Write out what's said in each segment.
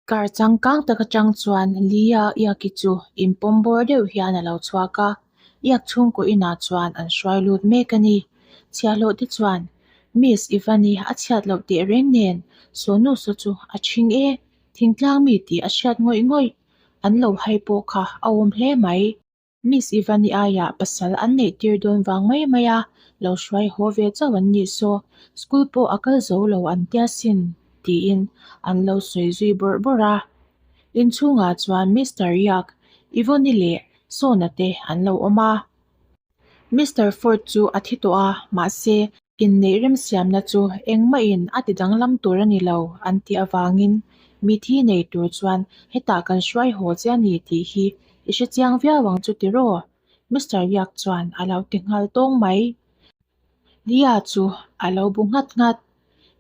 Car changkang tak atang chuan Lia Iaki chu inpawm bawr deuh hian a lo chhuak a, Iak chhungkaw inah chuan an hruai lut mek a ni. Chhiahhlawh te chuan, Miss Ivani a chhiat loh teh reng nen Sonu saw chu a ṭhing e, thingtlang mi tih a hriat ngawih ngawih, an lo hai pawh kha a awm hle mai. Miss Ivani aiah pasal an neih tir dawn vang mai mai a, lo hruai haw ve chauh an nih saw, school pawh a kal zo lo an tia sin, tiin an lo sawi zui bawrh bawrh a. Inchhungah chuan Mister Yak, Ivoni leh Sona te an lo awm a. Mister Ford chu a thi tawh a, mahse inneih remsiamna chu engmahin a ti danglam tur a ni lo an tih avangin mithi nei tur chuan hetah kan hruai haw che a ni tih hi i hre chiang viau ang chu tiraw? Mister Yak chuan a lo ti nghal tawng mai. Lia chu a lo bu nghat nghat.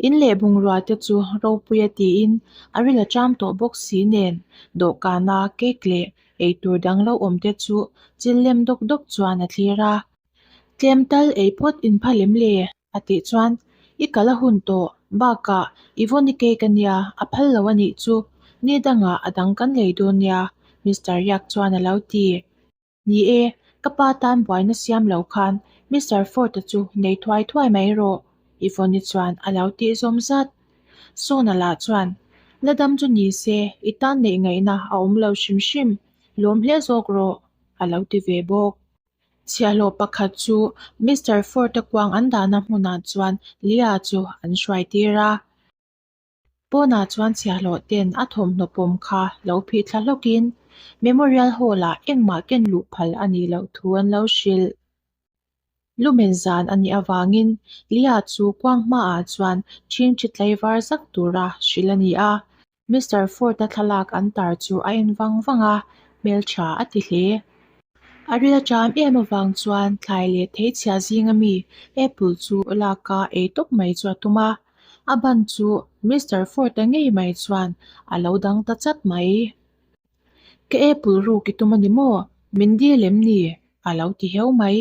In leh bungrua te chu ropui a tiin a ril a ṭam tawh bawk si nen dawhkana cake leh eitur dang lo awm te chu chil lem dawk dawk chuan a thlir a. Tlem tal ei phawt in pha lem le a tih chuan i kal a hun tawh bakah i vawn i cake a nia a phal lo a nih chu ni dangah a dang kan lei dawn nia Mister Yak chuan a lo ti. Ni e, ka pa tan buaina siam lo khan Mister Ford-a chu nei thuai thuai mai rawh, Yvonne-i chuan a lo tih zawm zat. Sona lah chuan, La dam chu ni se, i tan neih ngaihna a awm lo hrim hrim, lawm hle zawk rawh, a lo ti ve bawk. Chhiahhlawh pakhat chu Mister Ford-a kuang an dahna hmunah chuan Leah chu an hruai tir a. Pawnah chuan chhiahhlawh ten a thawmhnaw pawm kha lo phih thla hlawkin Memorial Hall-ah engmah ken luh phal a nih loh thu an lo hrilh. Lumen zan a nih avangin Lia chu kuang hmaah chuan ṭhingṭhi tlaivar zak tura hrilh a ni a. Mister Ford-a thlalak an tar chu a en vang vang a, hmelṭha a ti hle. A ril a ṭam em avang chuan thlai leh theichhia zinga mi apple chu laka ei tawp mai chu a tum a. A ban chu Mister Ford-a ngei mai chuan a lo dang ta chat mai. Ka apple ruk i tum a ni maw? Min dil em ni? A lo ti heu mai.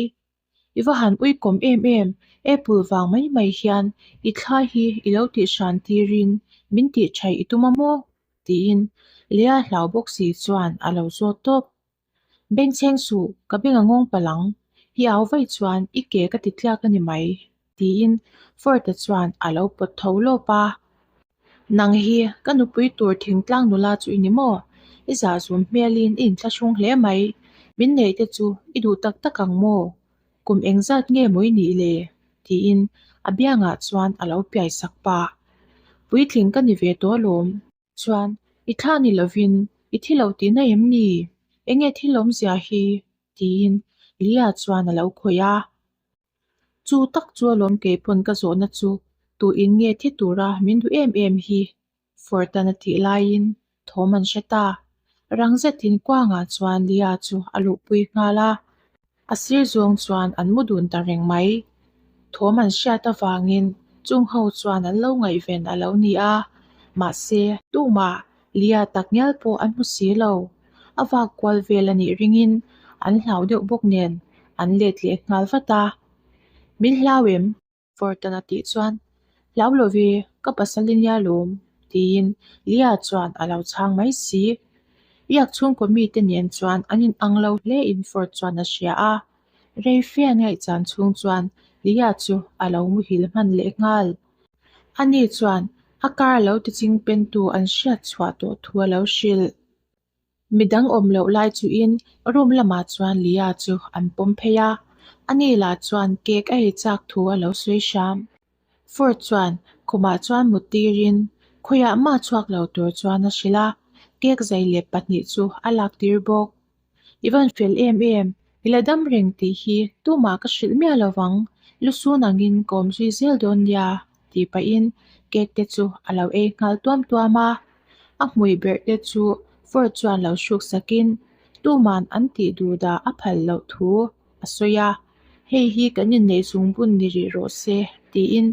I va han uikawm em em, apple vang mai mai hian i thla hi i lo tih hran tirin min tih thaih i tum a maw? Tiin Leah hlau bawk si chuan a lo zawt tawp. Bengchheng suh, ka beng a ngawng palh ang. I au vaih chuan i ke ka ti tliak a ni mai, tiin Ford-a chuan a lo pawt tho lawp a. Nang hi ka nupui tur thingtlang nula chu i ni maw? I zahzum hmelin i inthlahrung hle mai. Min neih te chu i duh tak tak ang maw? Kum engzat nge maw i nih le? tiin a biangah chuan a lo piai sak pah. Puitling ka ni ve tawh alawm. Chuan, i thla ni lovin i thi lo tihna em ni? Enge thil awmzia hi? tiin Lia chuan a lo khawih a. Chu tak chu alawm keipawn ka zawhna chu tu in nge thi tura min duh em em hi? Fortan a tih laiin thawm an hre ta. Rang zetin kuangah chuan Lia chu a luhpui nghal a. A sir zawng chuan an mu dun ta reng mai. Thawm an hriat avangin chung ho chuan an lo ngaihven a lo ni a, mahse tumah Lia tak ngial pawh an hmu si lo. A vak kual vel a nih ringin an hlau deuh bawk nen an let leh nghal vat a. Min hlau em? Fortan a tih chuan, Hlau lo ve, ka pasal i nia lawm, tiin Lia chuan a lo chhang mai si. Iak chhungkaw mite nen chuan an inang lo hle in Ford chuan a hria a. Rei fe an ngaihchan chhung chuan Lia chu a lo muhil hman leh nghal. Ani chuan a car lo tiching pentu an hriat chhuah tawh thu a lo hrilh. Midang awm loh lai chuhin room lamah chuan Lia chu an pawm phei a, ani lah chuan cake a ei chak thu a lo sawi hram. Ford chuan khumah chuan mut tirin khawiah mah chhuak lo tur chuan a hrilh a, cake zai leh pahnih chu a lak tir bawk. I van fel em em, i la dam reng tih hi tumah ka hrilh miah lo vang, lusun angin ka awm zui zel dawn nia tih pahin cake te chu a lo ei nghal tuam tuam a. A hmui berh te chu Ford chuan lo hruk sakin tuman an tih duh dah a phal loh thu a sawi a, hei hi kan inneih zungbun ni rih rawh se tiin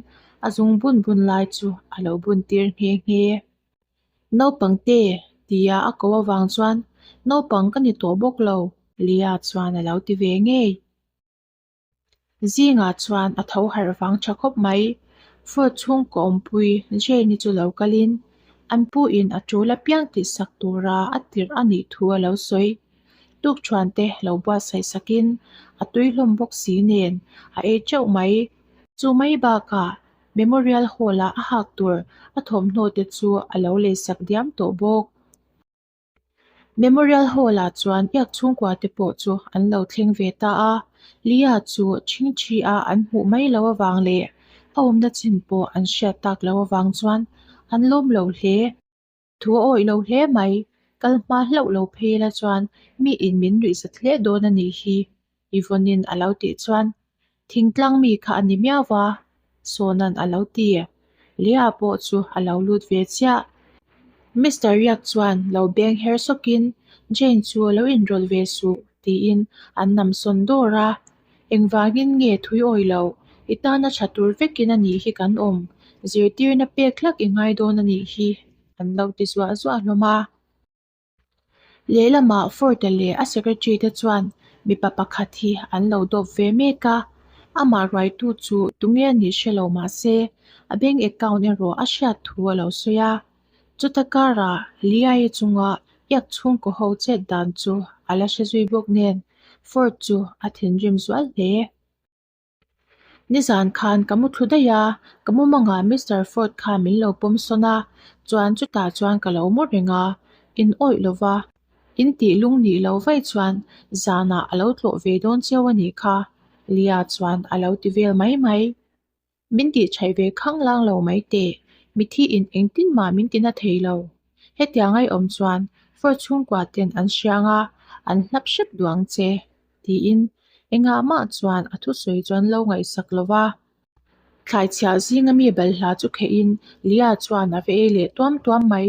a zungbun bun lai chu a lo bun tir nghe nghe. Naupang te tia a ko avang chuan naupang ka ni tawh bawk lo Leah chuan a lo ti ve ngei. Zingah chuan a tho harh vang tha khawp mai. Ford chhungkaw awmpui Jane-i chu lo kalin An pu in a tul apiang tihsak tura a tirh a nih thu a lo sawi. Tukṭhuan te lo buatsaih sakin a tui hlawm bawk si nen a ei teuh mai. Chu mai bakah Memorial Hall ah a hak tur a thawmhnaw te chu a lo leisak diam tawh bawk. Memorial Hall ah chuan iak chhungkua te pawh chu an lo thleng ve ta a, Lia chu ṭhingṭhi a an hmuh mai lo avang leh a awmna chin pawh an hriat tak lo avang chuan an lawm lo hle. Thu a awih lo hle mai, kal hma hlauh lo phei la chuan mi in min nuih zat hle dawn a nih hi, Yvonne in a lo tih chuan thingtlang mi kha a ni miau va, Sawna'n a lo ti. Leah pawh chu a lo lut ve chiah. Mister Riak chuan lo beng her sawkin Jane chu lo inrawlh ve suh tiin an nam sawn dawr a. Engvangin nge thui awih loh? I tana tha tur vekin a nih hi kan awm. Zirtirna pek hlak i ngai dawn a nih hi, an lo ti zuah zuah hlawm a. Lehlamah Ford-a leh a secretary te chuan mipa pakhat hi an lo dawp ve mek a, amah ruaitu chu tunge a nih hre lo mah se a bank account erawh a hriat thu a lo sawi a. Chuta karah Liai chunga iak chhungkaw ho chet dan chu a la hre zui bawk nen Ford chu a thinrim zual hle. Nizan khan ka mu thlu daih a, ka mumangah Mister Ford kha min lo pawm sawn a, chuan chutah chuan ka lo mu reng a, in awih lo va, in tih lung nih lo vaih chuan zanah a lo tlawh ve dawn cheu a nih kha, Lia chuan a lo ti vel mai mai. Min tih chhaih ve khang lang lo mai teh, mithi in engtin mah min ti na thei lo. Hetiang ai awm chuan Ford chhungkua ten an hriang a, an hlap hrep duh ang che, tiin engah mah chuan a thusawi chu an lo ngaihsak lo va. Thlaichhiah zinga mi balhla chu khehin Lia chuan a va ei leh tuam tuam mai.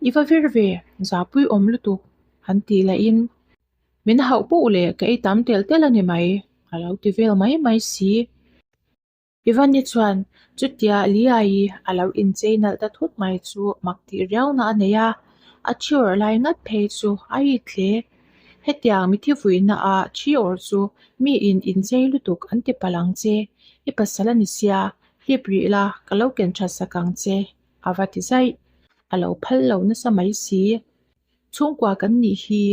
I va vir ve, zahpui awm lutuk, an tih lahin min hauh poh leh ka ei tam tel tel a ni mai, a lo ti vel mai mai si. Ivani chuan chutia Liai a lo inchei nalh ta thut mai chu mak tih riauna a nei a, a thi awrh lai ngat phei chu a it hle. Hetiang mithi vuina a thi awrh chu mi in inchei lutuk an ti palh ang che, i pasal a ni sia, hlip rih la ka lo ken that sak ang che, a va ti zaih. A lo phal lo nasa mai si. Chhungkua kan nih hi.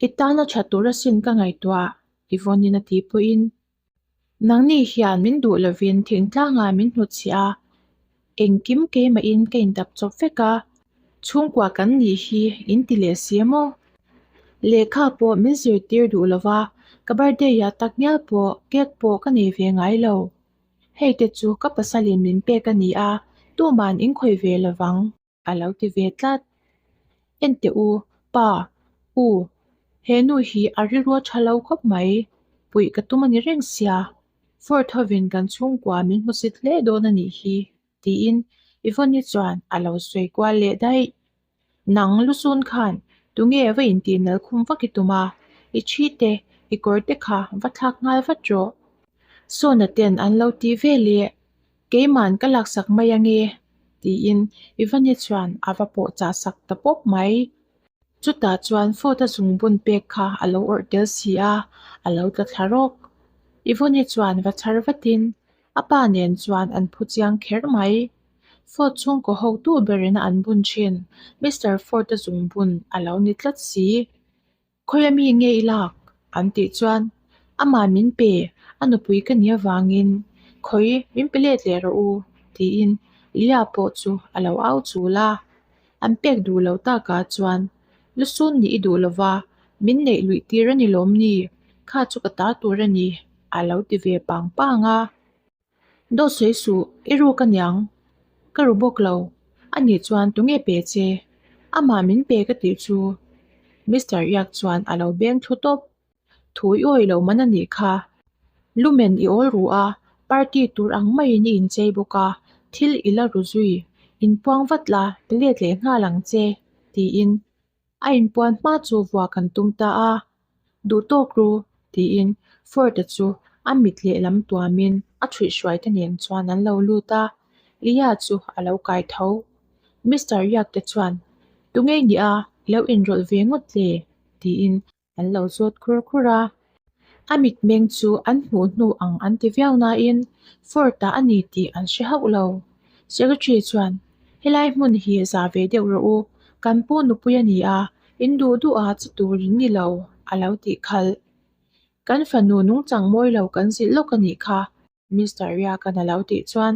I tana tha tur asin ka ngaihtuah, Yvonne-in a tih pawhin Nangni hian min duh lovin thingtlangah min hnutchhiah a, engkim keimahin ka indap chawp vek a, chhungkua kan nih hi in ti leh si maw? Lehkha pawh min zirtir duh lova, ka birthday ah tak ngial pawh cake pawh ka nei ve ngai lo. Hei te chu ka pasalin min pek a ni a, tuman in khawih ve lovang. A lo ti ve tlat. Enteh u, pa, u, he nu hi a rilru a tha lo khawp mai, puih ka tum a ni reng sia, Ford hovin kan chhungkua min hmusit hle dawn a nih hi, tiin Yvonne-i chuan a lo sawi kual leh daih. Nang lusun khan tunge va intih nal khum vak i tum a, i thi te, i kawr te kha va thlak nghal vat rawh. Sawna ten an lo ti ve leh. Keiman ka laksak mai ange, tiin Ivani chuan a va pawh chah sak ta pawp mai. Chutah chuan Ford-a zungbun pek kha a lo awrh tel si a, a lo tla thla rawk. Ivani chuan va chhar vatin a pa nen chuan an phu chiang kher mai. Ford chhungkaw hotu berin a an bun thin, Mister Ford-a zungbun a lo ni tlat si. Khawia mi nge i lak? an tih chuan, Amah min pe, a nupui ka nih avangin khawi min pe let leh rawh u, tiin Lia pawh chu a lo au chul a. An pek duh lo takah chuan, Lusun nih i duh lova, min neih luih tir a ni lawm ni? Kha chu ka ta tur a ni, a lo ti ve pang pang a. Dawt sawi suh, i ruk a niang. Ka ru bawk lo. A nih chuan tunge pe che? Amah min pe ka tih chu. Mister Iak chuan a lo beng thlu tawp. Thu i awih lo man a nih kha. Lumen i awl ru a, party tur ang maiin i inchei bawk a, thil i la ru zui. Inpuang vat la, pe let leh nghal ang che, tiin A inpuan hma chu vua kan tum ta a, Duh tawk ru, tiin Ford-a chu a mit lehlam tuamin a ṭhuihhruai te nen chuan an lo lut a, Lia chu a lo kai tho. Mister Riak te chuan, Tunge i nih a, i lo inrawlh ve ngawt le? tiin an lo zawt khur khur a. A mitmeng chu an hmuh hnu ang an ti viau nain Ford-a a ni tih an hre hauh lo. Secretary chuan. Helai hmun hi za ve deuh rawh u, kan pu nupui a ni a, in duh duh a che tur in ni lo, a lo tih khalh. Kan fanu nungchang mawi lo kan zilh lawk a nih kha, Mister Riaka'n a lo tih chuan,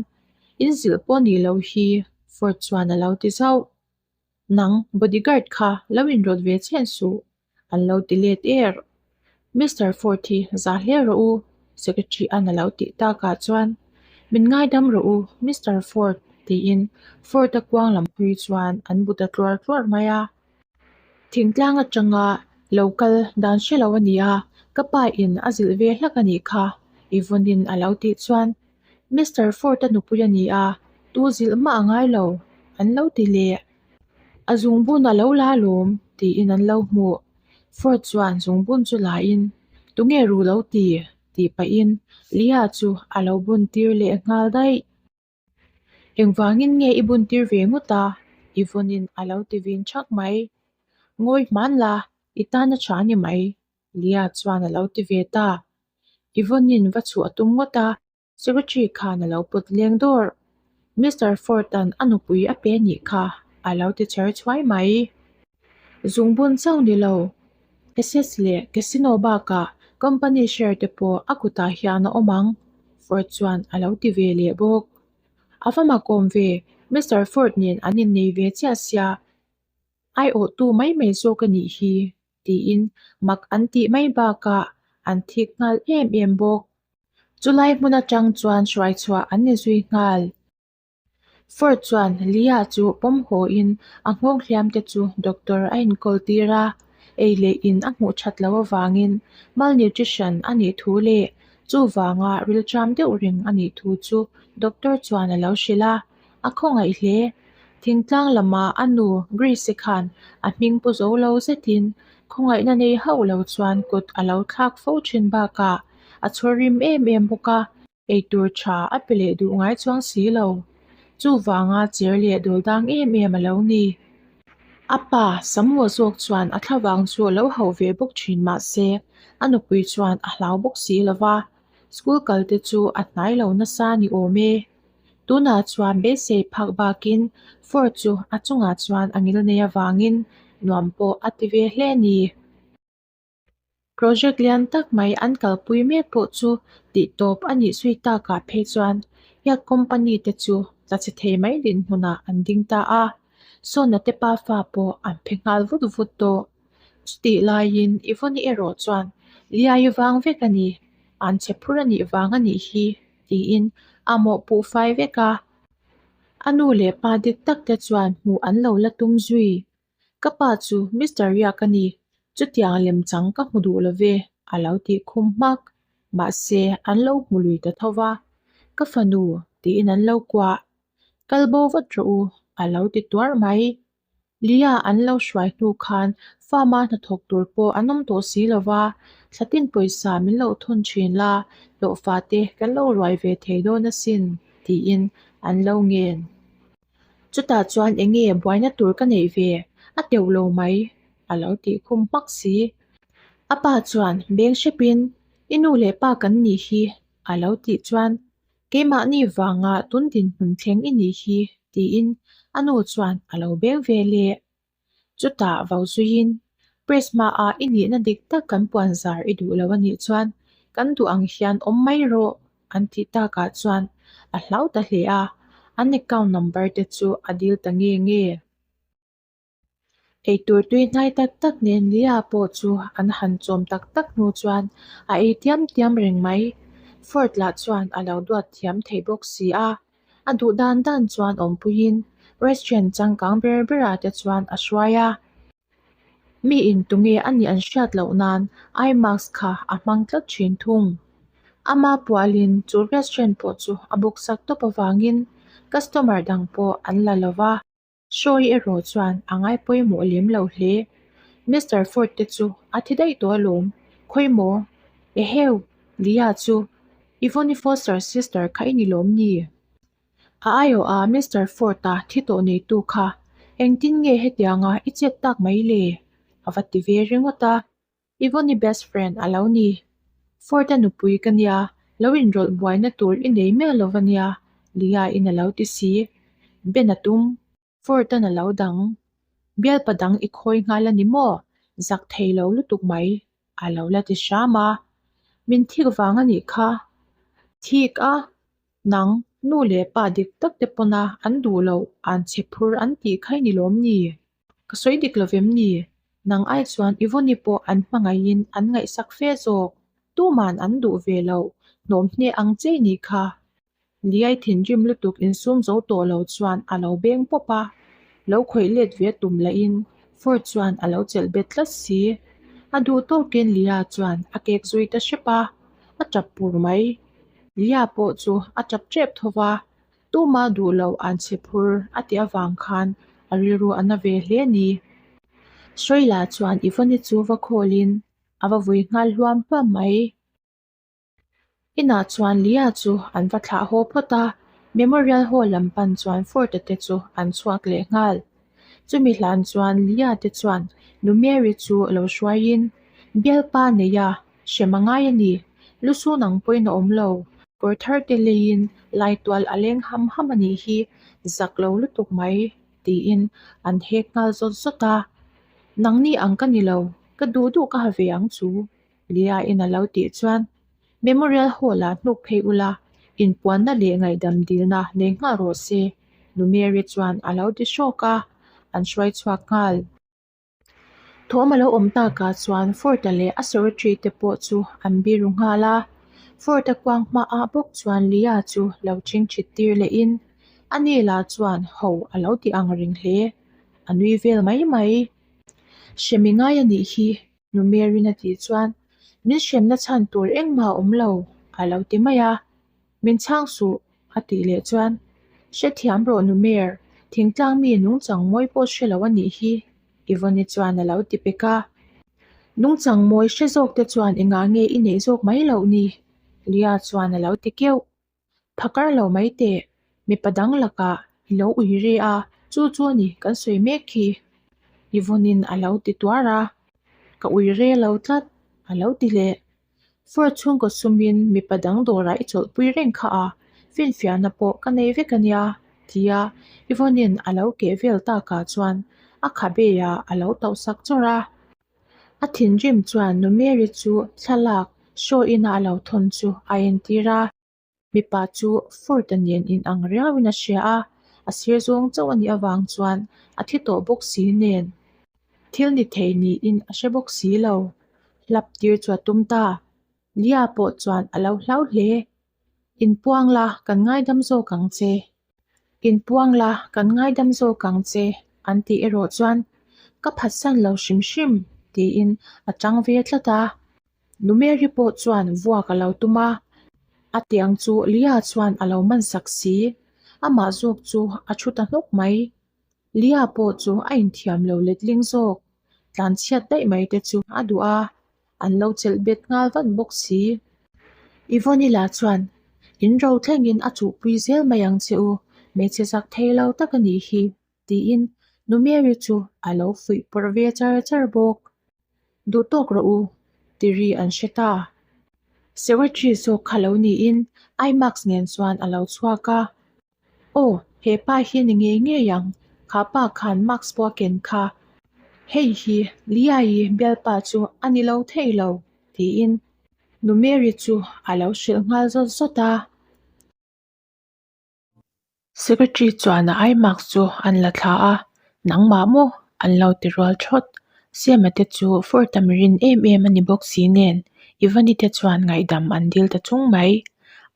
In zilh pawh nih lo hi, Ford chuan a lo ti zauh. Nang, bodyguard kha lo inrawt ve chhen suh, an lo ti let er. Mister Ford hi za hle rawh u, Secretary an a lo tih takah chuan, Min ngaidam rawh u, Mister Ford, tiin Ford-a kuang lam phei chuan an bu ta tluar tluar mai a. Thingtlang atanga lo kal dan hre lo a ni a, ka pa in a zilh ve hlak a nih kha, Yvonne-in a lo tih chuan, Mister Ford-a nupui a ni a, tu zilh mah a ngai lo, an lo ti leh. A zungbun a lo la lawm, tiin an lo hmuh. Ford chuan zungbun chu lain, Tunge ru lo ti? tih pahin Leah chu a lo bun tir leh nghal daih. Engvangin nge i bun tir ve ngawt a? Yvonne-in a lo ti vin thak mai. Ngawi hman la, i tan a tha ni mai, Leah chuan a lo ti ve ta. Yvonne-in va chhuah a tum ngawt a, Secretary khan a lo pawt leng dawr. Mister Ford-a'n a nupui a pe nih kha a lo ti chher chhuai mai. Zungbun chauh ni lo, SS leh Casino bakah company share te pawh a kutah hian a awm ang, Ford chuan a lo ti ve leh bawk. A va makawm ve, Mister Ford nen an innei ve chiah sia, aiawhtu mai mai zawk a nih hi, tiin mak an tih mai bakah an thik nghal em em bawk. Chulai hmun atang chuan hruai chhuah an ni zui nghal. Ford chuan Leah chu pawm hawiin a nghawng hliam te chu doctor a inkawl tir a, ei leh in a hmuh that loh avangin malnutrition a nih thu leh chuvanga rilṭam deuh reng a nih thu chu doctor chuan a lo hrilh a, a khawngaih hle. Thingtlang lama a nu Grace-i khan a hming pu zo lo zetin khawngaihna nei hauh lo chuan kut a lo thlak fo thin bakah a chhawr rim em em bawk a, eitur tha a pe leh duh ngai chuang si lo. Chuvanga cher leh dawl dang em em a lo ni. A pa Samuel zawk chuan a thlavang chu a lo hauh ve bawk thin mahse a nupui chuan a hlau bawk si lo va, school kal te chu a hnai lo nasa ni awm e. Tunah chuan beisei phak bakin Ford chu a chungah chuan a ngil nei avangin nuam pawh a ti ve hle a ni. Project lian tak mai an kalpui mek pawh chu tih tawp a nih zui takah phei chuan Yak company te chu tla chhe thei mai dinhmunah an ding ta a, Sawna te pafa pawh an phe nghal vut vut tawh. Chutih laiin Yvonne erawh chuan Liai vang vek a ni, an chhe phur a nih vang a nih hi tiin a mawhpuh fai vek a. A nu leh pa dik tak te chuan hmuh an lo la tum zui. Ka pa chu Mister Riak a ni, chutiang lemchang ka hmu duh lo ve, a lo tih khum hmak. Mahse, an lo hmu lui ta tho va. Ka fanu, tiin an lo kuah. Kal bo vat rawh u, a lo ti tuar mai. Lia an lo hruai hnu khan farm-a hnathawk tur pawh an awm tawh si lo va, thlatin pawisa min lo thun thin la, hlawhfa te kan lo ruai ve thei dawn asin, tiin an lo ngen. Chutah chuan eng nge buaina tur ka neih ve? A teuh lo mai, a lo tih khum hmak si. A pa chuan beng hrepin, I nu leh pa kan nih hi, a lo tih chuan, Keimahni vanga tun dinhmun thleng i nih hi, tiin a nu chuan a lo beng ve leh. Chutah vo zuiin, Press hmaah i nihna dik tak kan puan zar i duh lo a nih chuan kan duh ang hian awm mai rawh, an tih takah chuan a hlau ta hle a, an account number te chu a dil ta nge nge. Eitur tui hnai tak tak nen Lia pawh chu an han chawm tak tak hnu chuan a ei tiam tiam reng mai. Ford lah chuan a lo duat thiam thei bawk si a, a duh dan dan chuan awmpuiin restaurant changkang ber berah te chuan a hruai a. Mi in tunge a nih an hriat loh nan eye mask kha a hmang tlat thin thung. Ama pualin chu restaurant pawh chu a buk sak tawp avangin customer dang pawh an la lo va. Hrawi erawh chuan a ngai pawimawh lem lo hle. Mister Ford te chu a thi daih tawh alawm. Khawi maw? Eheu! Leah chu Yvonne Foster sister kha i ni lawm ni? A aiawh a Mister Ford-a thi tawh neitu kha engtin nge hetianga i chet tak mai le? A va ti ve ringawt a. Yvonne best friend a lo ni. Ford-a nupui ka nia, lo inrawlh buaina tur i nei miah lo va nia, Leah-in a lo ti si. Ben a tum. Ford-a'n a lo dang. Bialpa dang i khawi nghal a ni maw? Zak thei lo lutuk mai, a lo la ti hram a. Min thik vang a nih kha. Thik a, nang, nu leh pa dik tak te pawna an duh loh an chhe phur an tih kha i ni lawm ni? Ka sawi dik lo vem ni? Nang ai chuan Yvonne pawh an hmangaihin an ngaihsak fe zawk. Tuman an duh ve loh, hnawm hne ang che i nih kha. Liai thinrim lutuk insum zo tawh lo chuan a lo beng pawp a, lo khawih let ve tum lahin Ford chuan a lo chelh bet tlat si. A duh tawkin Lia chuan a kek zui ta hrep a, a tap pur mai. Lia pawh chu a tap tep tho va, tuma duh loh an chhe phur a tih avang khan a rilru a na ve hle a ni. Hruaila chuan Yvonne chu va khawlin a va vui nghal hluam hluam mai. Inah chuan Lia chu an va thlah haw phawt a, Memorial Hall lam pan chuan Ford-a te chu an chhuak leh nghal. Chumi hlan chuan Lia te chuan Nu Mary chu lo hruaiin, Bialpa neia hrem a ngai a ni, lusun ang pawhin a awm lo, kawr thar te leiin laitual a leng ham ham a nih hi, zak lo lutuk mai, tiin an hek nghal zawt zawt a. Nangni ang ka ni lo, ka duh duh ka ha ve ang chu. Lia in a lo tih chuan Memorial Hall ah hnuk phei ula, inpuanna leh ngaihdam dilna nei nghal rawh se, Nu Mary chuan a lo ti hrawk a, an hruai chhuak nghal. Thawm a lo awm takah chuan Ford-a leh a secretary te pawh chu an biru nghal a, Ford-a kuang hmaah bawk chuan Lia chu lo chingchit tir lehin ani lah chuan ho a lo ti ang reng hle, a nui vel mai mai. Hremi ngai a nih hi Nu Mary'n a tih chuan, Min hremna chhan tur engmah a awm lo, a lo ti mai a. Min chhang suh, a tih leh chuan, Hrethiam rawh Nu Mer, thingtlang mi nungchang mawi pawh hre lo a nih hi, Yvonne chuan a lo ti pek a. Nungchang mawi hre zawk te chuan engah nge i neih zawk mai loh ni? Lia chuan a lo ti keuh. Phakar lo mai teh, mipa dang lakah i lo ui re a, chu chu a ni kan sawi mek khi. Yvonne-in a lo ti tuar a, ka ui re lo tlat, a lo ti leh. Fur chhungkaw sumin mipa dang dawrah i chawlhpui reng kha a, finfiahna pawh ka nei vek a nia, tia Yvonne-in a lo keh vel takah chuan a khabe ah a lo tauhsak chawrh a. A thinrim chuan Nu Mary chu thlalak show ina a lo thawn chu a entir a. Mipa chu Ford-a nen inang riauin a hria a, a sir zawng chauh a nih avang chuan a thi tawh bawk si nen thil ni thei niin a hre bawk si lo. Hlap tir chu a tum ta. Lia pawh chuan a lo hlau hle. Inpuang la, kan ngaidam zawk ang che. Inpuang la, kan ngaidam zawk ang che, an tih erawh chuan ka phatsan lo hrim hrim, tiin a tang ve tlat a. Nu Mary pawh chuan vuak a lo tum a, a tiang chu Lia chuan a lo man sak si. Amah zawk chu a thu ta hnawk mai. Lia pawh chu a inthiam lo letling zawk. Tlanchhiat daih mai te chu a duh a, an lo chelh bet nghal vat bawk si. Yvonne lah chuan, In ro thlengin a chuhpui zel mai ang che u, hmeichhe zak thei lo tak a nih hi, tiin Nu Mary chu a lo fuih pawrh ve char char bawk. Duh tawk rawh u, ti ri an hre ta. Secretary zawk kha lo niin Imax nen chuan a lo chhuak a. Aw, he pa hi ni ngei ngei ang, kha pa khan mask pawh a ken kha. Hei hi Liai bialpa chu a ni lo thei lo, tiin Nu Mary chu a lo hrilh nghal zawt zawt a. Secretary chuan a eye mask chu an la thla a, Nangmah maw? an lo ti rual thawt. Siama te chu Ford-a mirin em em a ni bawk si nen, Ivani te chuan ngaihdam an dil ta chung mai.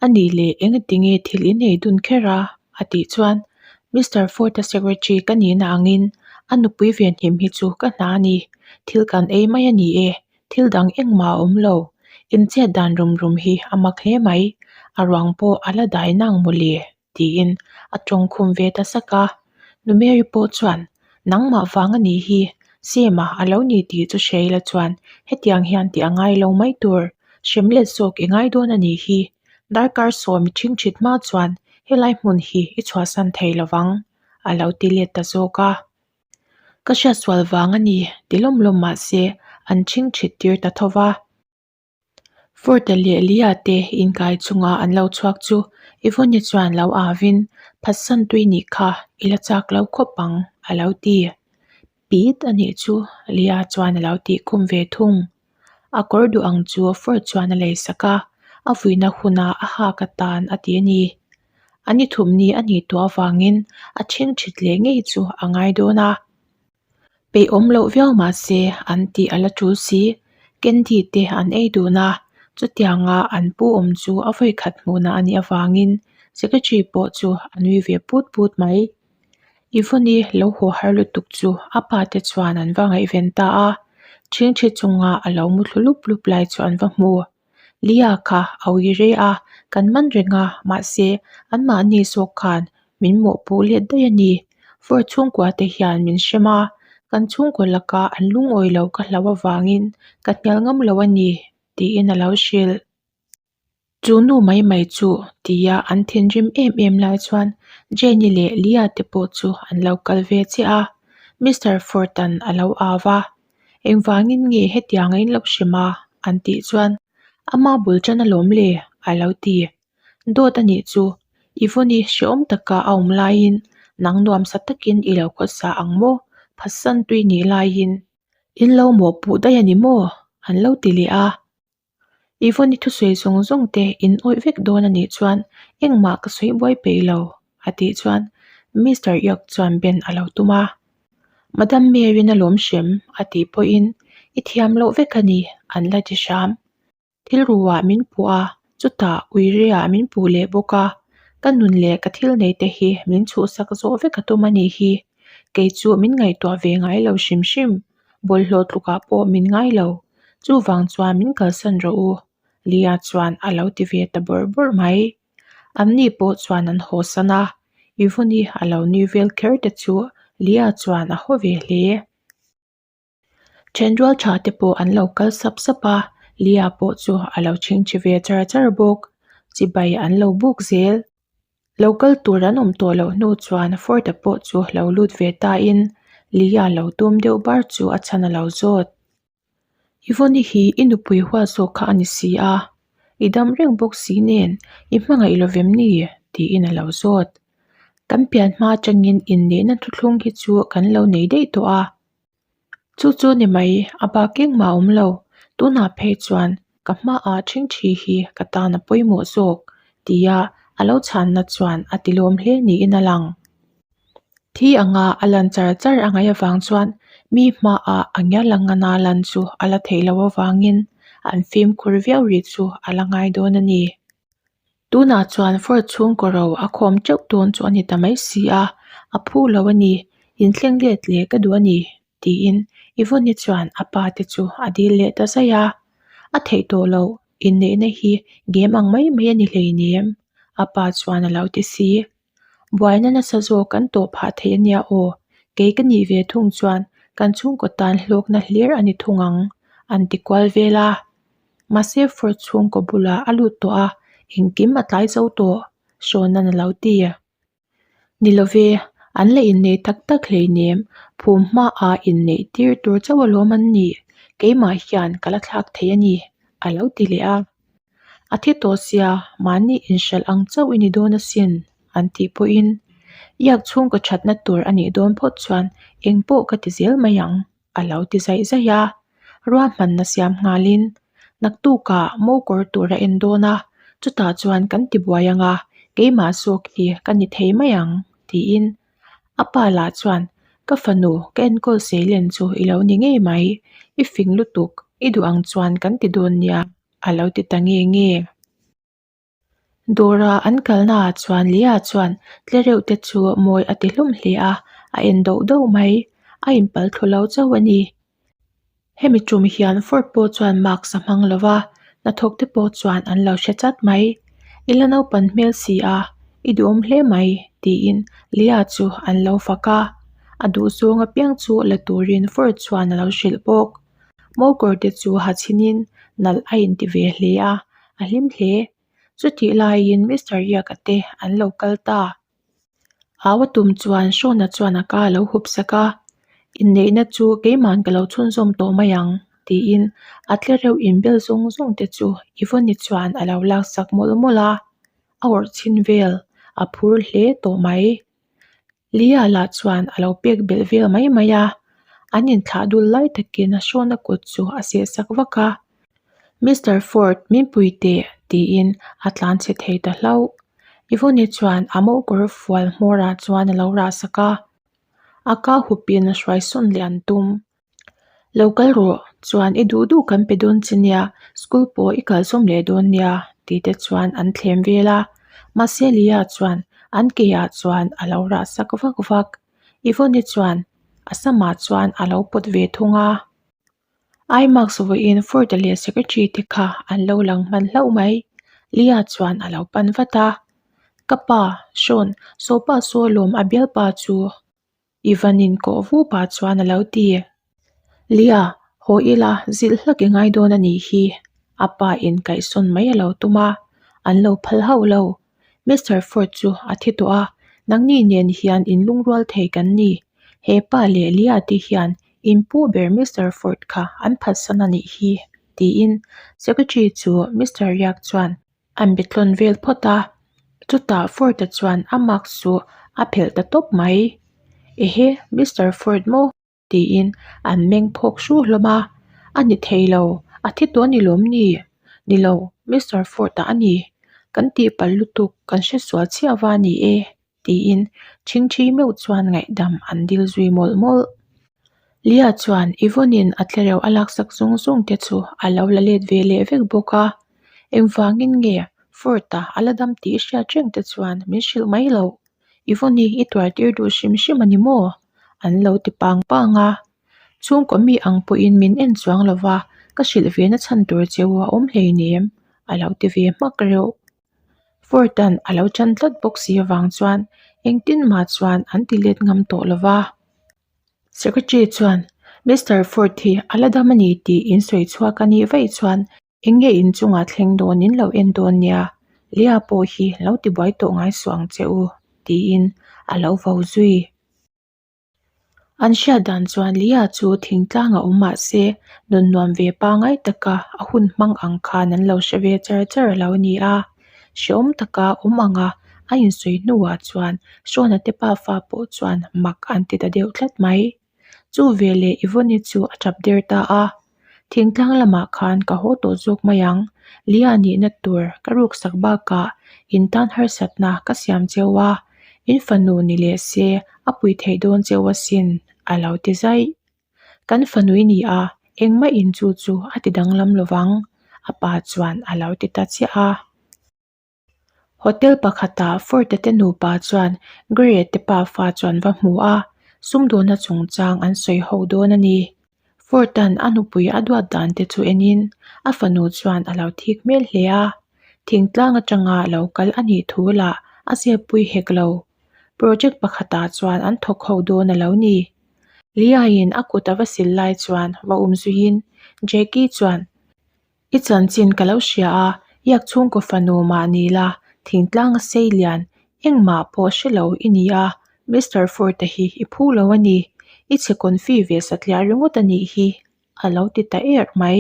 A nih leh engati nge thil in ei dun kher a? a tih chuan Mister Ford-a secretary ka nihna angin a nupui venhim hi chu ka hna a ni. Thil kan ei mai a ni e, thil dang engmah a awm lo. Inchhet dan rum rum hi a mak hle mai, a ruang pawh a la dai nang mawle. tiin a tawng khum ve ta sak a. Nu Mary pawh chuan, Nangmah vang a nih hi, Sema a lo ni tih chu hreila chuan hetiang hian tih a ngai lo mai tur, hrem let zawk i ngai dawn a nih hi. Darkar sawm i ṭhingṭhit hma chuan helai hmun hi i chhuahsan thei lo vang, a lo ti let ta zawk a. Ka hriatsual vang a ni ti lawm lawm mah se an ṭhingṭhit tir ta tho va. Ford-a leh Lia te inkai chunga an lo chhuak chu Yvonne chuan lo avin Phatsan tui nih kha i la chak lo khawp ang, a lo ti. Pit a nih chu, Lia chuan a lo tih khum ve thung. A kawr duh ang chu Ford chuan a lei sak a, a vuina huna a hak atan a ti a ni. A ni thum ni a nih tawh avangin a ṭhingṭhit leh ngei chu a ngai dawn a. Peihawm loh viau mahse an tih a la ṭul si. Candy te an ei dun a, chutianga an pu awm chu a vawikhat hmuhna a nih avangin secretary pawh chu a nui ve put put mai. Yvonne-i lo haw har lutuk chu a pa te chuan an va ngaihven ta a, ṭhingṭhi chunga a lo mu thlu lup lup lai chu an va hmu. Lia kha a ui re a, kan man reng a, mahse anmahni zawk khan min mawhpuh let daih a ni. Fur chhungkua te hian min hrem a, kan chhungkaw laka an lungawi lo ka hlauh avangin ka hnial ngam lo a ni, tiin a lo hrilh. Chu nu mai mai chu tia an thinrim em em lai chuan Jenny leh Lia te pawh chu an lo kal ve chiah a, Mister Ford-a'n a lo au va, Engvangin nge hetiang a in lo hrem a? an tih chuan Ama bul tan alawm le a lo ti. Dawt a nih chu, Yvonne-i hrehawm taka a awm laiin nang nuamsa takin i lo khawsa ang maw? Phatsan tui nih laiin in lo mawhpuh daih a ni maw? an lo ti leh a. Yvonne-i thusawi zawng zawng te in awih vek dawn a nih chuan engmah ka sawi buai peih lo, a tih chuan Mister York chuan Ben a lo tum a. Madam Mary-in a lawm hrem, a tih pawhin i thiam loh vek a ni, an la ti hram. Thil ruah min puh a, chutah uireah min puh leh bawk a, ka nun leh ka thil nei te hi min chhuhsak zawh vek a tum a nih hi. Kei chu min ngaihtuah ve ngai lo hrim hrim. Bawlhhlawh tlukah pawh min ngai lo. Chuvang chuan min kalsan rawh u, Lia chuan a lo ti ve ta bawrh bawrh mai. Anni pawh chuan an haw san a, Yvonne-i a lo nui vel kher te chu Lia chuan a haw ve hle. Thenrual tha te pawh an lo kal sap sap a, Lia pawh chu a lo chhingchhi ve char char bawk. Chibai an lo buk zel. Lo kal tur an awm tawh loh hnu chuan Ford-a pawh chu lo lut ve tain Lia lo tum deuh bar chu a chhan a lo zawt. Yvonne-i hi i nupui huat zawk kha a ni si a, i dam reng bawk si nen i hmangaih lo vem ni? tiin a lo zawt. Kan pian hma atangin inneihna thuthlung hi chu kan lo nei daih tawh a. Chu chu ni mai, a bak engmah a awm lo. Tunah phei chuan ka hmaah ṭhingṭhi hi ka tan a pawimawh zawk, tia a lo chhanna chuan a tilawm hle niin a lang. Thi anga a lan char char a ngaih avang chuan mi hmaah a ngial ang ngana lan chu a la theih loh avangin an fimkhur viau rih chu a la ngai dawn a ni. Tunah chuan Ford chhungkaw ro a khawm teuh dawn chu a ni ta mai si a, a phu lo a ni, inthleng let leh ka duh a ni, tiin Yvonne chuan a pa te chu a dil leh ta zaih a. A theih tawh loh, inneihna hi game ang mai mai a ni hleinem, a pa chuan a lo ti si. Buaina nasa zawk kan tawh phah thei a nia aw, kei ka nih ve thung chuan kan chhungkaw tan hlawkna hlir a ni thung ang, an ti kual vel a. Mahse Ford chhungkaw bulah a lut tawh a, engkim a tlai zo tawh, Sean-a'n a lo ti. Ni love, an la innei tak tak hleinem, phum hmaah inneih tir tur chauh alawm an nih, keimah hian ka la thlak thei a ni, a lo ti leh a. A thi tawh sia, mahni inhralh ang chauh i ni dawn asin, an tih pawhin, Iak chhungkaw thatna tur a nih dawn phawt chuan engpawh ka ti zel mai ang, a lo ti zaih zaih a. Ruahmanna siam nghalin, Naktukah mo kawr tur a en dawn a, chutah chuan kan ti buai ang a, keimah zawk hi ka ni thei mai ang, tiin a pa lah chuan, Ka fanu, ka enkawl seilen chu i lo ni ngei mai, i fing lutuk, i duh ang chuan kan ti dawn nia, a lo ti ta nge nge. Dawra an kalnaah chuan Lia chuan tlereuh te chu mawi a ti hlawm hle a, a en doh doh mai. A inpal thlu lo chauh a ni. Hemi tum hian Ford pawh chuan mask a hmang lo va, hnathawk te pawh chuan an lo hre chat mai. I la naupan hmel si a, i duhawm hle mai, tiin Lia chu an lo fak a. A duhzawng apiang chu la turin Ford chuan a lo hrilh bawk. Mawkawr te chu ha chhinin nalh a inti ve hle a, a hlim hle. Chutih laiin Mister Yaka te an lo kal ta. Au a tum chuan Shona chuan a ka a lo hup sak a, Inneihna chu keiman ka lo chhunzawm tawh mai ang, tiin a tle reuh inbel zawng zawng te chu Yvonne chuan a lo laksak mawlh mawlh a. A awrh chhin vel. A phur hle tawh mai. Lia lah chuan a lo pek belh vel mai mai a, an inthlah dul lai takin Sean-a kut chu a seh sak vak a. Mister Ford, min pui teh, tiin a tlan chhe thei ta hlauh. Yvonne chuan a mo kawr fual hmawrah chuan a lo rah sak a, a ka hupin hruai sawn leh an tum. Lo kal rawh, chuan i duh duh kan pe dawn che nia, school pawh i kal zawm leh dawn nia, tih te chuan an thlem vel a. Mahse Leah chuan an ke ah chuan a lo rah sak vak vak. Yvonne chuan a samah chuan a lo pawt ve thung a. IMAX vawiin Ford-a leh Secretary te kha an lo lang hman hlauh mai. Leah chuan a lo pan vat a. Ka pa, Sean, sawpa saw lawm a bialpa chu Ivan in kawh vu pah chuan a lo ti. Lia, haw ila zilh hlak i ngai dawn a nih hi. A pa in kaihsawn mai a lo tum a, an lo phal hauh lo. Mister Ford chu a thi tawh a, nangni nen hian in lungrual thei kan ni. He pa leh Lia te hian in pu ber Mister Ford kha an phatsan a nih hi, tiin Secretary chu Mister Riak chuan An be tlawn vel phawt a, chutah Ford-a chuan a mask chu a phelh ta tawp mai. Ehe, Mister Ford maw? tiin an meng phawk hru hlawm a. A ni thei lo, a thi tawh a ni lawm ni? Ni lo, Mister Ford-a a ni. Kan tihpalh lutuk, kan hresual chhiah va a ni e. tiin ṭhingṭhi meuh chuan ngaihdam an dil zui mawlh mawlh. Lia chuan Yvonne-in a tlereuh a laksak zung zung te chu a lo la let ve leh vek bawk a, engvangin nge Ford-a a la dam tih i hriat reng te chuan min hrilh mai loh? Yvonne-i i tuar tir duh hrim hrim a ni maw? An lo ti pang pang a. Chhungkaw mi ang pawhin min en chuang lo va, ka hrilh ve na chhan tur che u a awm hleinem, a lo ti ve hmak reuh. Ford-a'n a lo chan tlat bawk si avang chuan engtin mah chuan an ti let ngam tawh lo va. Secretary chuan, Mister Ford hi a la dam a ni tih in sawi chhuak a nih vaih chuan eng nge in chungah thleng dawn in lo en dawn nia, Leah pawh hi lo tibuai tawh ngai suh ang che u, tiin a lo vo zui. An hriat dan chuan Lia chu thingtlang a awm mah se nun nuam ve pangai taka a hun hmang ang khan an lo hre ve char char a lo ni a. Hrehawm taka awm anga a insawi hnuah chuan Hrawna te pafa pawh chuan mak an ti ta deuh tlat mai. Chu veleh Yvonne chu a tap der ta a. Thingtlang lamah khan ka haw tawh zawk mai ang. Lia nihna tur ka ruksak bakah in tan harsatna ka siam cheu a, in fanu ni leh se a pui theih dawn cheu asin a lo ti zaih. Kan fanu i ni a, engmah in chu chu a ti danglam lovang a pa chuan a lo ti ta chiah a. Hotel pakhatah Ford-a te nupa chuan Gray-a te pafa chu an va hmu a, sumdawna chungchang an sawi ho dawn a ni. Ford-a'n a nupui a duat dan te chu enin a fanu chuan a lo thik hmel hle a, thingtlang atanga lo kal a nih thu lah a zep pui hek lo. Project pakhatah chuan an thawk ho dawn a lo ni. Leah-in a kut a va sil lai chuan va um zuiin Jackie chuan I chanchin ka lo hria a, iak chhungkaw fanu mah ni la, thingtlang a sei lian, engmah pawh hre lo i ni a, Mister Ford-a hi i phu lo a ni, i chhe confi ve satliah ringawt a nih hi, a lo ti ta erh mai.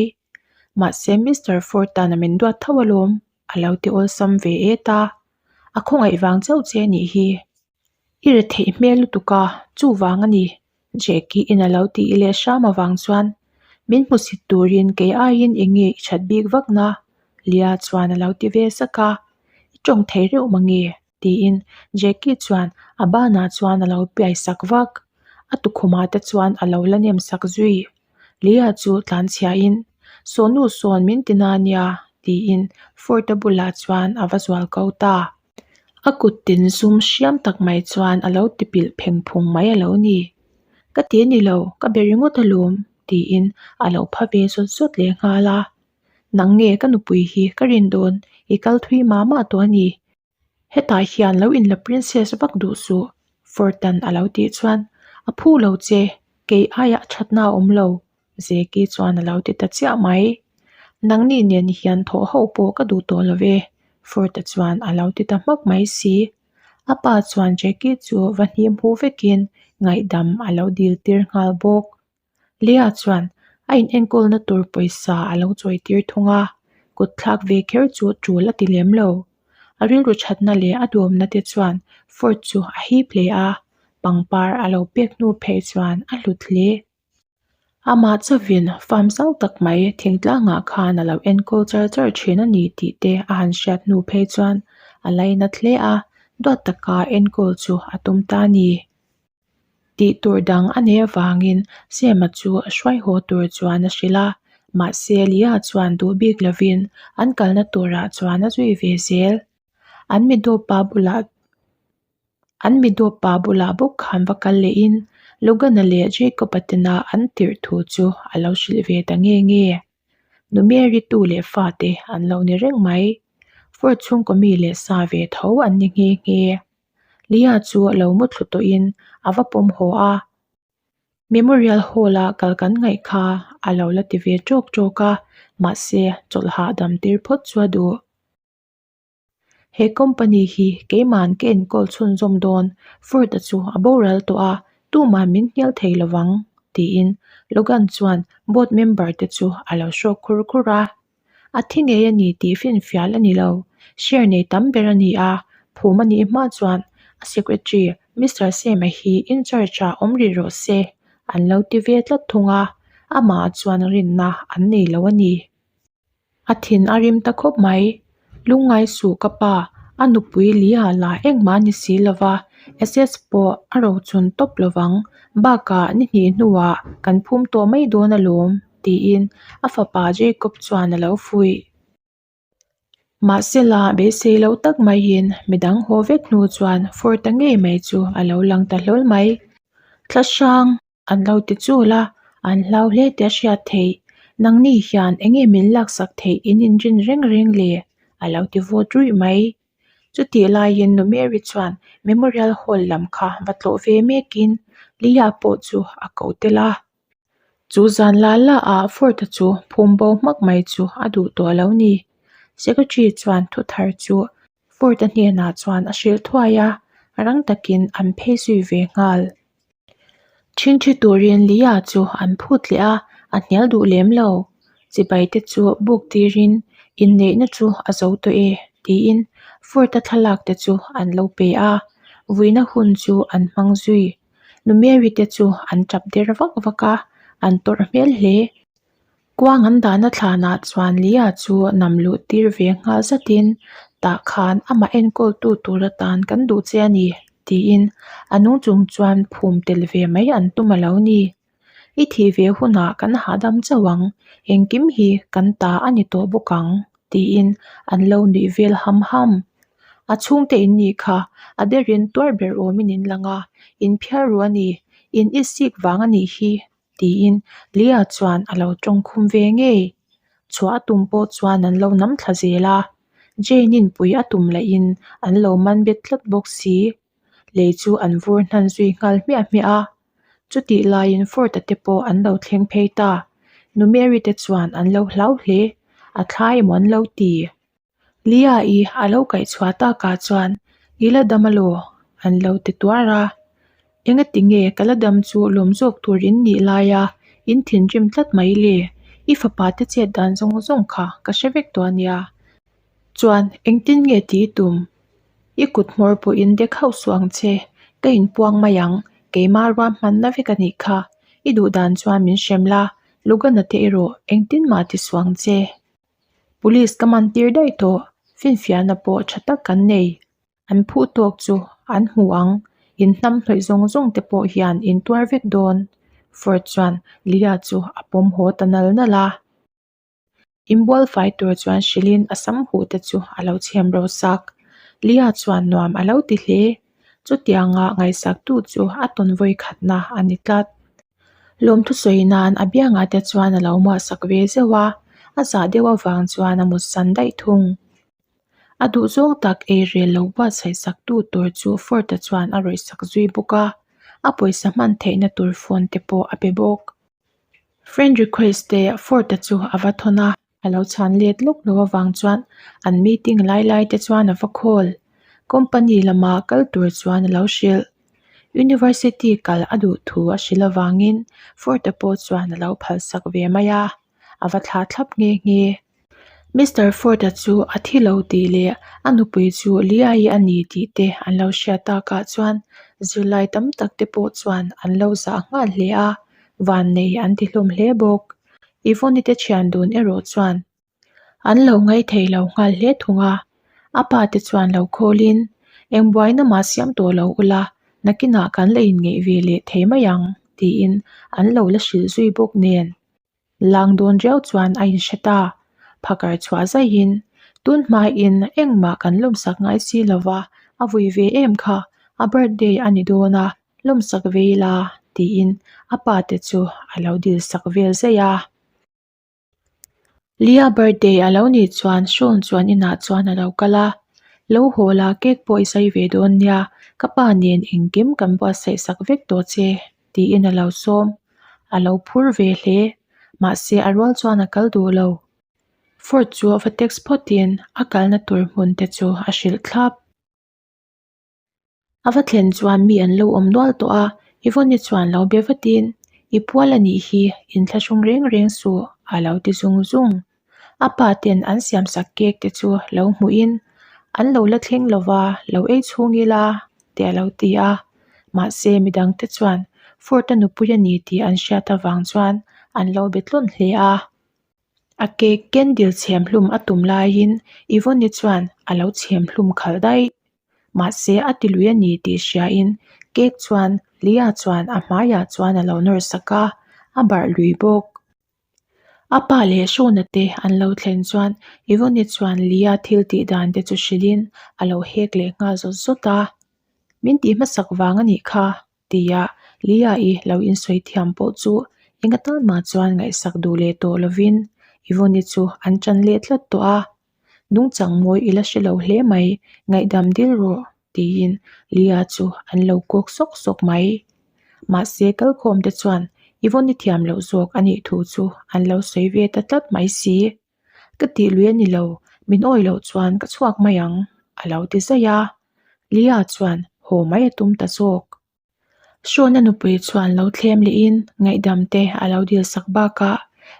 Mahse Mister Ford-a'n a min duat tho alawm, a lo ti awlsam ve et a, a khawngaih vang chauh che a nih hi. I retheih hmel lutuk a, chuvang a ni, Jackie in a lo tih leh hram avang chuan min hmusit turin kei aiin eng nge i that bik vak na? Lia chuan a lo ti ve sak a, I tawng thei reuh mange? tiin Jackie chuan a banah chuan a lo piai sak vak. A tukhumah te chuan a lo la nem sak zui. Lia chu tlanchhiahin, Sawhnu sawn min ti na nia tiin Ford-a bulah chuan a va zual ko ta. A kut tin zum hriam tak mai chuan a lo ti pilh pheng phung mai a lo ni. Ka ti a ni lo, ka be ringawt alawm, tiin a lo pha ve zawt zawt leh nghal a. Nang nge ka nupui hi ka rin dawn, i kal thui mah mah tawh a ni. Hetah hian lo inla princess vak duh suh, Fortan a lo tih chuan a phu lo che, kei aiah thatna a awm lo, Zeki chuan a lo ti ta chiah mai. Nangni nen hian thawh ho pawh ka duh tawh lo ve, Ford-a chuan a lo ti ta hmak mai si. A pa chuan Jackie chu va hnim huh vekin ngaihdam a lo dil tir nghal bawk. Leah chuan a inenkawlna tur pawisa a lo chawi tir thung a, kut thlak ve kher chu tul a ti lem lo. A rilru thatna leh a duhawmna te chuan Ford chu a hip hle a, pangpar a lo pek hnu phei chuan a hlut hle. Amah chauhin farm zau tak mai thingtlangah khan a lo enkawl char char thin a ni tih te a han hriat hnu phei chuan a lainat hle a, duat taka enkawl chu a tum ta a ni. Tih tur dang a nei avangin Sema chu hruai haw tur chuan a hrilh a, mahse Lia chuan duh bik lovin an kalna turah chuan a zui ve zel. An mi dawpa bulah An mi dawpa bulah bawk khan va kal lehin Logan-a leh Jacob-a tena an tirh thu chu a lo hrilh ve ta nge nge. Nu Mary tu leh fate an lo ni reng mai. Ford chhungkaw mi leh sa ve tho an ni nghe nghe. Lia chu a lo muthlu tawhin a va pawm haw a. Memorial Hall-a kal kan ngaih kha a lo la ti ve ṭawk ṭawk a, mahse chawlh hahdam tir phawt chu a duh. He company hi keima'n ka enkawl chhunzawm dawn, Ford-a chu a boral tawh a, tuma'n min hnial thei lovang, tiin Logan chuan board member te chu a lo hrawk khur khur a. A thi ngei a ni tih finfial a ni lo, share nei tam ber a ni a, phum a nih hma chuan a secretary Mister Sam-a hi in charge ah awm rih rawh se, an lo ti ve tlat thung a, amah chuan rinna an nei lo a ni. A thin a rim ta khawp mai. Lungngai suh ka pa, a nupui Lia la engmah a ni si lova, SS pawh a rochun tawp lovang. Bakah ni hnih hnuah kan phum tawh mai dawn alawm, tiin a fapa Jacob chuan a lo fuih. Mahsela beisei lo tak maiin midang haw vek hnu chuan Ford-a ngei mai chu a lo lang ta hlawl mai. Thla hrang An lo ti chul a, an hlau hle tih a hriat theih. Nangni hian eng nge min laksak theih in inrin reng reng le? A lo ti vawt ruih mai. Chutih laiin Nu Mary chuan Memorial Hall lam kha va tlawh ve mekin Leah pawh chu a ko tel a. Chu zan la la ah Ford-a chu phum bo hmak mai chu a duh tawh lo ni. Secretary chuan thu thar chu Ford-a hnenah chuan a hrilh thuai a, rang takin an phei zui ve nghal. Ṭhingṭhi turin Lia chu an phut leh a, a hnial duh lem lo. Chibai te chu buk tirin inneihna chu a zo tawh e tiin Ford-a thlalak te chu an lo pe a, vuina hun chu an hmang zui. Nu Mary te chu an ṭap der vak vak a, an tawrh hmel hle. Kuang an dahna thlanah chuan Lia chu nam luh tir ve nghal zatin, Tah khan amah enkawltu tur atan kan duh che a ni, tiin a nung chung chuan phum tel ve mai an tum a lo ni. I thih ve hunah kan hahdam chauh ang, engkim hi kan ta a ni tawh bawk ang, tiin an lo nuih vel ham ham. A chhungte in nih kha, a derin tuar ber awmin in lang a, in phiar ru a ni, in i sik vang a nih hi, tiin Lia chuan a lo tawng khum ve ngei. Chhuah a tum pawh chuan an lo nam thla zel a, Jane in pui a tum lahin an lo man bet tlat bawk si. Lei chu an vur hnan zui nghal hmiah hmiah a, chutih laiin Ford-a te pawh an lo thleng phei ta. Nu Mary te chuan an lo hlau hle, a thla emaw an lo ti. Lia-i a lo kaihchhuah takah chuan I la dam alaw? an lo ti tuar a. Engati nge ka la dam chu lawm zawk tur in nih laia in thinrim tlat mai le? I fapa te chet dan zawng zawng kha ka hre vek tawh a nia. Chuan engtin nge tih i tum? I kut hmawr pawhin dek hauh suh ang che, ka inpuang mai ang, keimah ruahmanna vek a nih kha. I duh dan chuan min hrem la, Lugana te erawh engtin mah ti suh ang che. Police ka man tir daih tawh, finfiahna pawh tha tak kan nei. An phuh tawk chu an hmu ang, in hnam hnawih zawng zawng te pawh hian in tuar vek dawn. Ford chuan Lia chu a pawm haw ta nal nal a. Inbual fai tur chuan hrilhin a sam huh te chu a lo chhem ro sak. Lia chuan nuam a lo ti hle. Chutianga ngaihsaktu chu a tawn vawi khatna a ni tlat. Lawmthu sawi nan a biangah te chuan a lo muahsak ve zeuh a, a zah deuh avang chuan a mutsan daih thung. A duhzawng tak eirel lo buatsaih sak tu tur chu Ford-a chuan a rawihsak zui bawk a, a pawisa hman theihna tur phone te pawh a pe bawk. Friend request te Ford-a chu a va thawn a. A lo chhan let lawk lo avang chuan an meeting lai lai te chuan a va call. Company lama kal tur chuan a lo hrilh. University kal a duh thu a hrilh avangin Ford-a pawh chuan a lo phalsak ve mai a, a va thlah thlap nghe nghe. Mister Ford-a chu a thi lo tih leh a nupui chu Leah-i a ni tih te an lo hriat takah chuan zirlai tam tak te pawh chuan an lo zah nghal hle a, vannei an ti hlawm hle bawk. Yvonne-i te thian dun erawh chuan An lo ngaithei lo nghal hle thung a, a pa te chuan lo khawlin, Eng buaina mah siam tawh lo ula, nakinah kan la inngeih ve leh thei mai ang, tiin an lo la hrilh zui bawk nen. Lang dawn riau chuan a inhre ta, phakar chhuah zaihin, Tun hmain engmah kan lawmsak ngai si lova, a vui ve em kha, a birthday a ni dawn a, lawmsak ve ila, tiin a pa te chu a lo dilsak vel zaih a. Lia birthday a lo nih chuan Sean chuan inah chuan a lo kal a, Lo haw la cake pawh i zai ve dawn nia, ka pa nen engkim kan buatsaih sak vek tawh che tiin a lo sawm. A lo phur ve hle, mahse a rual chuan a kal duh lo. Ford chu a va text phawtin a kalna tur hmun te chu a hrilh thlap. A va thlen chuan mi an lo awm nual tawh a, Yvonne chuan lo be vatin, I pual a nih hi, inthlahrung reng reng suh, a lo ti zung zung. A pa ten an siamsak cake te chu lo hmuhin, An lo la thleng lova, lo ei chhung ila, te a lo ti a. Mahse, midang te chuan Ford-a nupui a ni tih an hriat avang chuan an lo be tlawn hle a. A cake candle chhem hlum a tum laiin Yvonne chuan a lo chhem hlum khalh daih. Mahse a ti lui a ni tih hriain cake chuan Leah chuan a hmaiah chuan a lo nawr sak a, a barh lui bawk. A pa leh Shona te an lo thlen chuan Yvonne chuan Leah thil tih dan te chu hrilhin a lo hek leh nghal zawt zawt a. Min tih hmasak vang a nih kha tia Leah-i lo insawi thiam pawh chu eng atan mah chuan ngaihsak duh leh tawh lovin Yvonne-i chu an ṭan leh tlat tawh a. Nungchang mawi i la hre lo hle mai, ngaihdam dil rawh tiin Leah chu an lo kawk sawk sawk mai. Mahse kalkhawm te chuan Yvonne-i thiam loh zawk a nih thu chu an lo sawi ve ta tlat mai si. Ka tih lui a ni lo, min awih loh chuan ka chhuak mai ang, a lo ti zaih a. Leah chuan haw mai a tum ta zawk. Sean-a nupui chuan lo thlem lehin ngaihdam te a lo dil sak bakah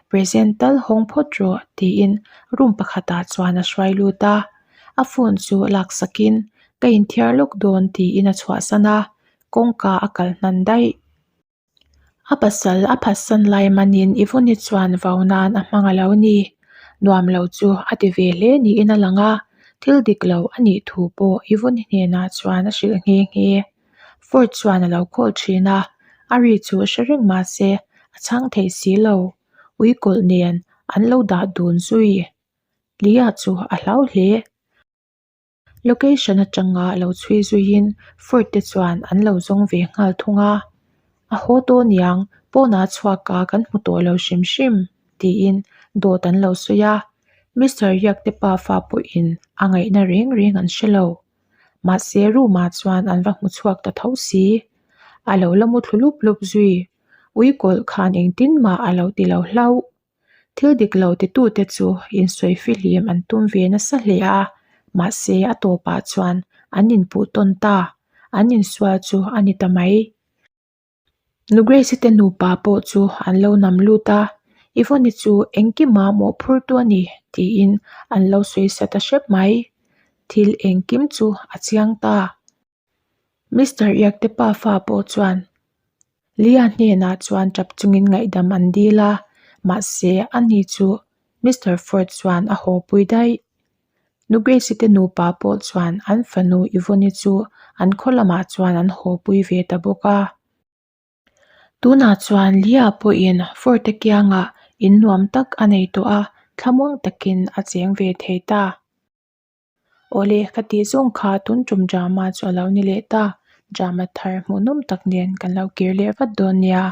present tal hawng phawt rawh tiin room pakhatah chuan a hruai lut a. A phone chu lak sakin ka inthiar lawk dawn tiin a chhuahsan a, kawngka a kal hnan daih. A pasal a phatsan lai manin Yvonne chuan vau nan a hmang a lo ni. Nuam lo chu a ti ve hle niin a lang a, thil dik lo a nih thu pawh Yvonne hnenah chuan a hrilh nghe nghe. Ford chuan a lo call thin a, a ri chu hre reng mah se a chhang thei si lo. Ui kawlh nen an lo dah dun zui. Leah chu a hlau hle. Location atanga lo chhui zuiin Ford te chuan an lo zawng ve nghal thung a, A haw tawh niang, pawnah chhuak a kan hmu tawh lo hrim hrim tiin dawt an lo sawi a, Mister Yak te pafa pawhin a ngaihna reng reng an hre lo. Mahse room ah chuan an va hmu chhuak ta tho si. A lo la mu thlu lup lup zui, ui kawlh khan engtin mah a lo ti lo hlauh. Thil dik lo titute chu insawi fihlim an tum ve nasa hle a, mahse a tawpah chuan an inpuh tawn ta, an insual chu a ni ta mai. Nu Grace-i te nupa pawh chu an lo nam lut a, Yvonne-i chu engkima mawhphurtu a ni tiin an lo sawi sa ta hrep mai. Thil engkim chu a chiang ta. Mister Iakte pafa pawh chuan Leah hnenah chuan tap chungin ngaihdam an dil a, mahse ani chu Mister Ford chuan a haw pui daih. Nu Grace-i te nupa pawh chuan an fanu Yvonne-i chu an khaw lamah chuan an haw pui ve ta bawk a. Tunah chuan Leah pawhin Ford-a kiangah in nuam tak a nei tawh a, thlamuang takin a cheng ve thei ta. Awle, ka tih zawng kha tun tum drama chu a lo ni leh ta. Drama thar hmuhnawm tak nen kan lo kir leh vat dawn nia.